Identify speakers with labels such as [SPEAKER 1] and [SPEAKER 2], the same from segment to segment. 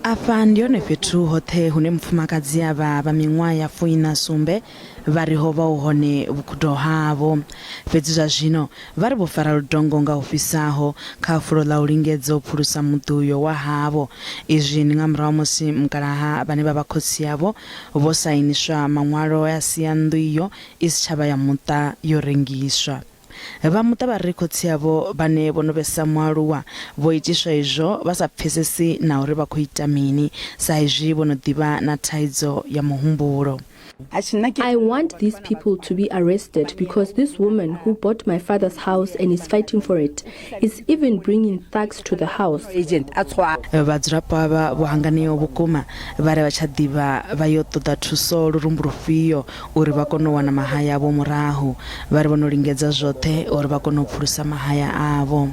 [SPEAKER 1] Afha ndi hone fhethu hoṱhe hune mufumakadzi avha vha miṅwaha ya fuiṋa sumbe vha ri ho vha hu hone vhukhudo havho. Fhedzi zwa zwino vha ri vho fara ludongo nga hu fhisaho kha fulo ḽa u lingedza u phulusa muḓi uyo wa havho. Izwi ndi nga murahu ha musi mukalaha vhane vha vha khotsi avho vho sainiswa maṅwalo e a sia nnḓu iyo i si tsha vha ya muṱa yo rengiswa. Vha muṱa vha ri khotsi avho vhane vho no vhesa mualuwa vho itiswa izwo vha sa pfesesi na uri vha khou ita mini sa izwi vho no ḓivha na thaidzo ya muhumbulo.
[SPEAKER 2] I want these people to be arrested because this woman who bought my father's house and is fighting for it is even bringing thugs to the house.
[SPEAKER 1] Vhadzulapo avha vho hanganeaho vhukuma vha ri vha tsha ḓivha vha yo ṱoḓa thuso lurumbu lufhio uri vha kone u wana mahaya avho murahu. Vha ri vho no lingedza zwoṱhe uri vha kone u phulusa mahaya avho.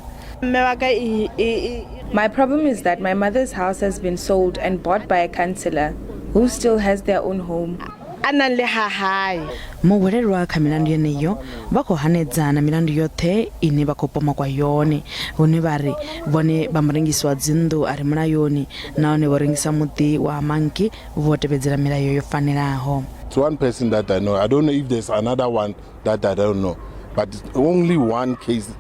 [SPEAKER 3] My problem is that my mother's house has been sold and bought by a councillor who still has their own home.
[SPEAKER 4] A nang le ha hae.
[SPEAKER 1] Muhwelelwa kha milandu yeneyo vha khou hanedza na milandu yoṱhe ine vha khou pomokwa yone, hune vha ri vhone vha murengisi wa dzinnḓu a re mulayoni nahone vho rengisa muḓi wa ha Manki vho tevhedzela milayo yo fanelaho.
[SPEAKER 5] It's one person that I know. I don't know if there's another one that I don't know. But it's only one case.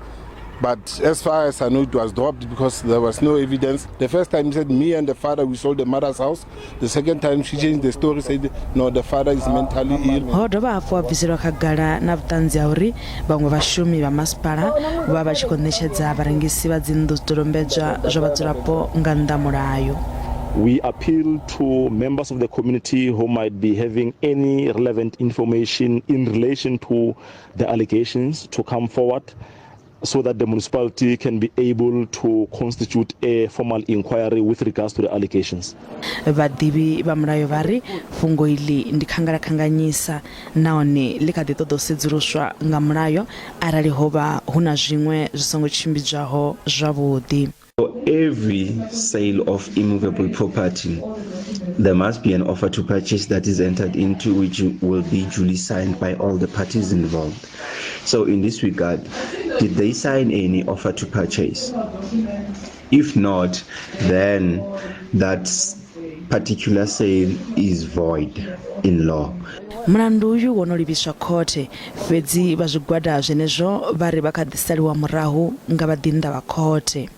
[SPEAKER 5] But as far as I know, it was dropped because there was no evidence. The first time he said, me and the father, we sold the mother's house. The second time she changed the story, said, no, the father is mentally ill.
[SPEAKER 1] Ho dovha hafhu ha bviselwa khagala na vhuṱanzi ha uri vhaṅwe vhashumi vha masipala vho vha vha tshi khou ṋetshedza vharengisi vha dzinnḓu zwidodombedzwa zwa vhadzulapo nga nnḓa ha mulayo.
[SPEAKER 6] We appeal to members of the community who might be having any relevant information in relation to the allegations to come forward so that the municipality can be able to constitute a formal inquiry with regards to the allegations.
[SPEAKER 1] Vhaḓivhi vha mulayo vha ri fhungo iḽi ndi khangalakhanganyisa nahone ḽi kha ḓi ṱoḓa u sedzuluswa nga mulayo arali ho vha hu na zwiṅwe zwi songo tshimbidzwaho zwavhuḓi.
[SPEAKER 7] For every sale of immovable property, there must be an offer to purchase that is entered into, which will be duly signed by all the parties involved. So, in this regard, did they sign any offer to purchase? If not, then that particular sale is void in law.
[SPEAKER 1] Mulandu uyu wo no livhiswa khothe, fhedzi vha zwigwada zwenezwo vha ri vha kha ḓi saliwa murahu nga vhaḓinḓa vha khothe.